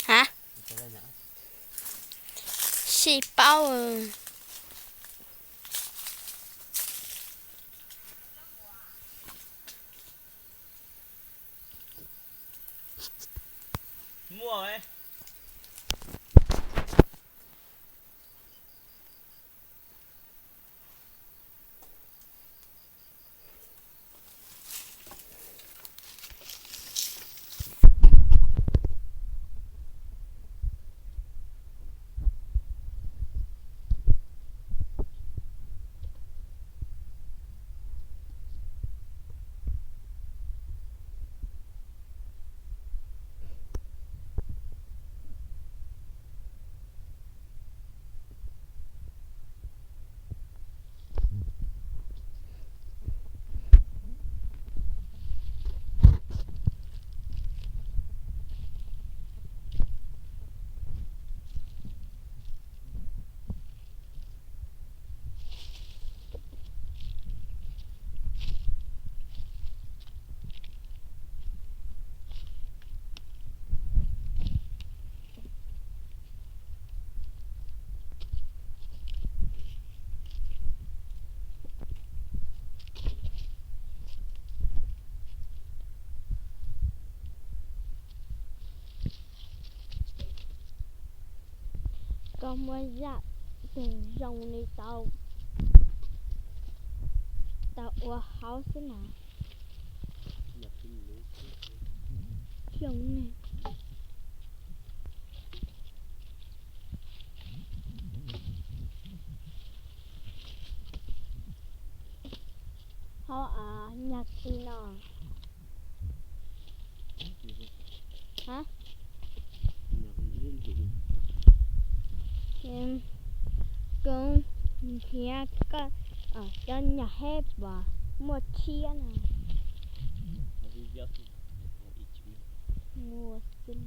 Ha? Tsis paub. Koj muaj zaj twg zoo li tau, tau ua haub xwb na. Xyoo ne. Haub av nyag ti no. Ha? Koj nrhiav koj cov nyuag hej puas muaj tshiab na? Muaj xwb.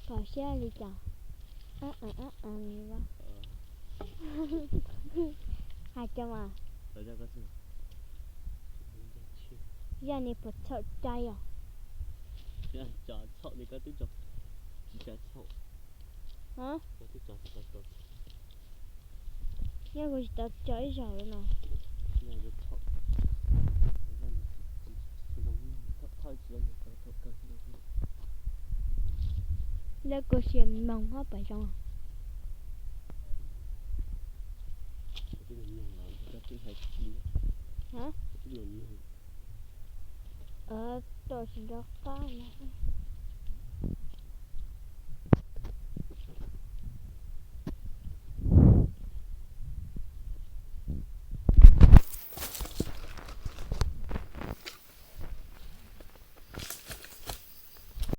Kho siab li cas? Hais cas mas. Zaj ni puas txhaum cai os? Nyob kuv tsis tau tso ib zaug no. Lawv kuj sia mloog hab pam zoo. Tau tsis nco qab no.